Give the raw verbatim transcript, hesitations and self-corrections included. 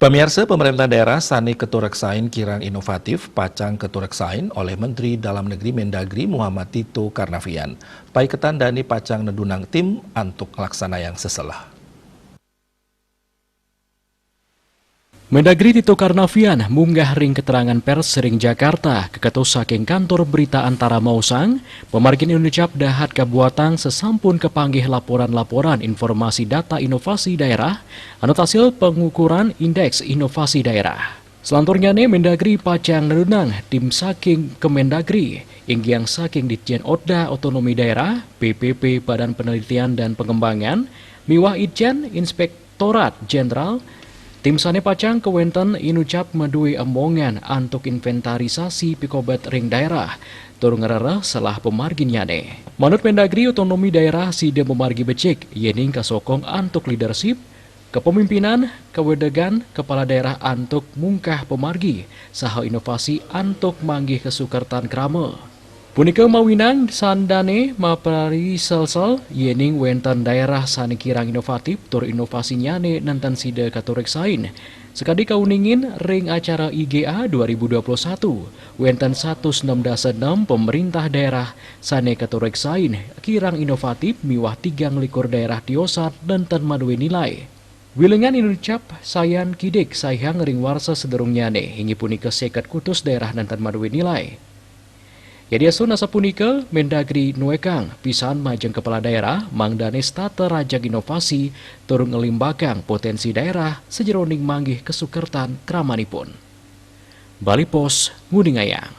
Pemirsa, pemerintah daerah sane katureksain kirang inovatif pacang katureksain oleh Menteri Dalam Negeri Mendagri Muhammad Tito Karnavian. Paiketan dane pacang nedunang tim antuk nglaksanayang seselah. Mendagri Tito Karnavian munggah ring keterangan pers ring Jakarta, keketo saking kantor berita Antara maosang, pamargin inucap dahat kabuatang sesampun kapanggih laporan-laporan informasi data inovasi daerah, anut hasil pengukuran indeks inovasi daerah. Selanturnyane Mendagri pacang nedunang tim saking Kemendagri, inggiang saking Ditjen Oda Otonomi Daerah, B P P, Badan Penelitian dan Pengembangan, miwah Itjen Inspektorat Jenderal, tim sane pacang kawenten inucap madue emongan antuk inventarisasi pikobet ring daerah, tur ngrereh selah pamarginnyane. Manut Mendagri, otonomi daerah sida mamargi becik, yening kasokong antuk leadership, kepemimpinan, kawedegan kepala daerah antuk mungkah pamargi, saha inovasi antuk manggih kasukertan krama. Punika mawinang sandane mapariselsel yening wenten daerah sane kirang inovatif tur inovasinyane nenten sida katureksain. Sakadi kauningin ring acara I G A dua ribu dua puluh satu, wenten satus enem dasa enem pemerintah daerah sane katureksain kirang inovatif miwah tigang likur daerah tiosan nenten madue nilai. Wilengan inucap sayan kidik saihang ring warsa sadurungnyané, inggih punika seket kutus daerah nenten madue nilai. Yadiastun asapunika, Mendagri nuekang pisan majeng kepala daerah mangdané setata rajeg inovasi tur nglimbakang potensi daerah sajeroning manggih kasukertan kramanipun. Bali Post nguningayang.